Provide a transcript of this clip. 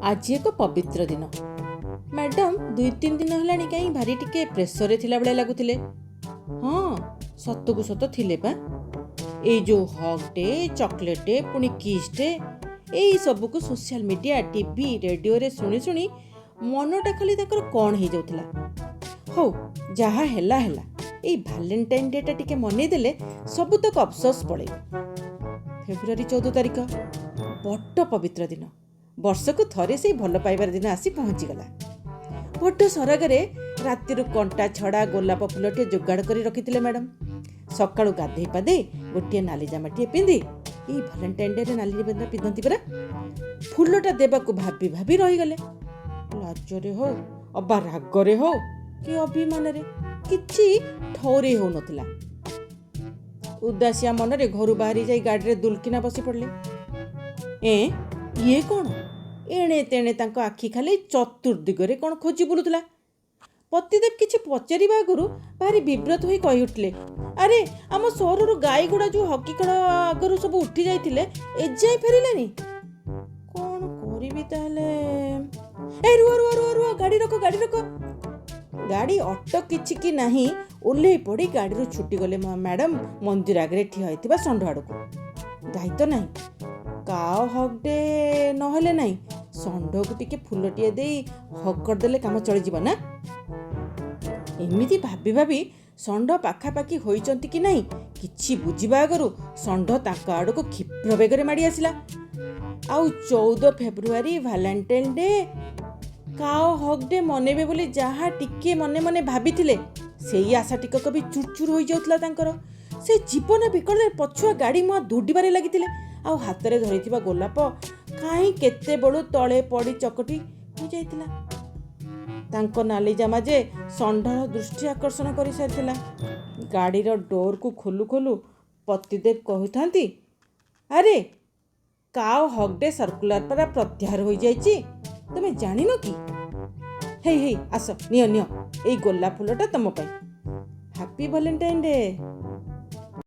ଆଜି ଏକ ପବିତ୍ର ଦିନ। ମ୍ୟାଡ଼ାମ୍ 2-3 ଦିନ ହେଲାଣି କାହିଁ ଭାରି ଟିକେ ପ୍ରେସରରେ ଥିଲା ଭଳିଆ ଲାଗୁଥିଲେ। ହଁ, ସତକୁ ସତ ଥିଲେ ପା। ଏଇ ଯେଉଁ ହଗ୍ ଡେ, ଚକୋଲେଟ୍ ଡେ, ପୁଣି କିସ୍ ଡେ, ଏଇ ସବୁକୁ ସୋସିଆଲ ମିଡ଼ିଆ, ଟିଭି, ରେଡ଼ିଓରେ ଶୁଣି ଶୁଣି ମନଟା ଖାଲି ତାଙ୍କର କ'ଣ ହେଇଯାଉଥିଲା। ହଉ, ଯାହା ହେଲା ହେଲା, ଏଇ ଭାଲେଣ୍ଟାଇନ୍ ଡେଟା ଟିକେ ମନେଇଦେଲେ ସବୁତକ ଅଫସୋସ ପଳେଇବ। ଫେବୃଆରୀ 14 ତାରିଖ ବଡ଼ ପବିତ୍ର ଦିନ। ବର୍ଷକୁ ଥରେ ସେଇ ଭଲ ପାଇବାର ଦିନ ଆସି ପହଞ୍ଚିଗଲା। ବଡ଼ ସରାଗରେ ରାତିରୁ କଣ୍ଟା ଛଡ଼ା ଗୋଲାପ ଫୁଲଟିଏ ଯୋଗାଡ଼ କରି ରଖିଥିଲେ ମ୍ୟାଡ଼ାମ୍। ସକାଳୁ ଗାଧେଇ ପାଧେଇ ଗୋଟିଏ ନାଲି ଜାମାଟିଏ ପିନ୍ଧି, ଏଇ ଭାଲେଣ୍ଟାଇନ୍ ଡେରେ ନାଲି ଜାମା ପିନ୍ଧନ୍ତି ପରା, ଫୁଲଟା ଦେବାକୁ ଭାବି ଭାବି ରହିଗଲେ। ଲାଜରେ ହଉ ଅବା ରାଗରେ ହଉ କି ଅଭିମାନରେ, କିଛି ଠଉରେଇ ହେଉନଥିଲା। ଉଦାସିଆ ମନରେ ଘରୁ ବାହାରି ଯାଇ ଗାଡ଼ିରେ ଦୁଲକିନା ବସି ପଡ଼ିଲେ। ଏ ଇଏ କ'ଣ? ଏଣେ ତେଣେ ତାଙ୍କ ଆଖି ଖାଲି ଚତୁର୍ଦିଗରେ କ'ଣ ଖୋଜି ବୁଲୁଥିଲା। ପତିଦେବ କିଛି ପଚାରିବା ଆଗରୁ ଭାରି ବିବ୍ରତ ହୋଇ କହି ଉଠିଲେ, "ଆରେ, ଆମ ସହରରୁ ଗାଈଗୁଡ଼ା ଯେଉଁ ହକି ଖେଳ ଆଗରୁ ସବୁ ଉଠି ଯାଇଥିଲେ, ଏଯାଏଁ ଫେରିଲେନି। କ'ଣ କରିବି ତାହେଲେ? ଏ ରୁହ, ରୁହ, ରୁହ, ରୁହ, ଗାଡ଼ି ରଖ, ଗାଡ଼ି ରଖ।" ଗାଡ଼ି ଅଟକିଛି କି ନାହିଁ, ଓହ୍ଲେଇ ପଡ଼ି ଗାଡ଼ିରୁ ଛୁଟିଗଲେ ମ୍ୟାଡ଼ାମ୍ ମନ୍ଦିର ଆଗରେ ଠିଆ ହୋଇଥିବା ଷଣ୍ଢ ଆଡ଼କୁ। ଗାଈ ତ ନାହିଁ, କାଓ ହଗ୍ ଡେ ନହେଲେ ନାହିଁ, ଷଣ୍ଢକୁ ଟିକେ ଫୁଲଟିଏ ଦେଇ ହଗ୍ କରିଦେଲେ କାମ ଚଳିଯିବ ନା? ଏମିତି ଭାବି ଭାବି ଷଣ୍ଢ ପାଖାପାଖି ହୋଇଛନ୍ତି କି ନାହିଁ, କିଛି ବୁଝିବା ଆଗରୁ ଷଣ୍ଢ ତାଙ୍କ ଆଡ଼କୁ କ୍ଷିପ୍ର ବେଗରେ ମାଡ଼ି ଆସିଲା। ଆଉ 14 ଫେବୃଆରୀ ଭାଲେଣ୍ଟାଇନ୍ ଡେ, କାଓ ହଗ୍ ଡେ ମନେଇବେ ବୋଲି ଯାହା ଟିକେ ମନେ ମନେ ଭାବିଥିଲେ, ସେଇ ଆଶା ଟିକକ ବି ଚୁରଚୁର ହୋଇଯାଉଥିଲା ତାଙ୍କର। ସେ ଜୀବନ ବିକଳରେ ପଛୁଆ ଗାଡ଼ି ମୁହାଁ ଦୌଡ଼ିବାରେ ଲାଗିଥିଲେ। ଆଉ ହାତରେ ଧରିଥିବା ଗୋଲାପ କାହିଁ କେତେବେଳୁ ତଳେ ପଡ଼ି ଚକଟି ହୋଇଯାଇଥିଲା। ତାଙ୍କ ନାଲି ଜାମା ଯେ ଷଣ୍ଢର ଦୃଷ୍ଟି ଆକର୍ଷଣ କରିସାରିଥିଲା। ଗାଡ଼ିର ଡୋରକୁ ଖୋଲୁ ଖୋଲୁ ପତିଦେବ କହୁଥାନ୍ତି, "ଆରେ, କାଓ ହଗ୍ ଡେ ସର୍କୁଲାର ପରା ପ୍ରତ୍ୟାହାର ହୋଇଯାଇଛି, ତୁମେ ଜାଣିନ କି? ହେଇ ହେଇ, ଆସ, ନିଅ ନିଅ, ଏଇ ଗୋଲାପ ଫୁଲଟା ତମ ପାଇଁ। Happy Valentine day."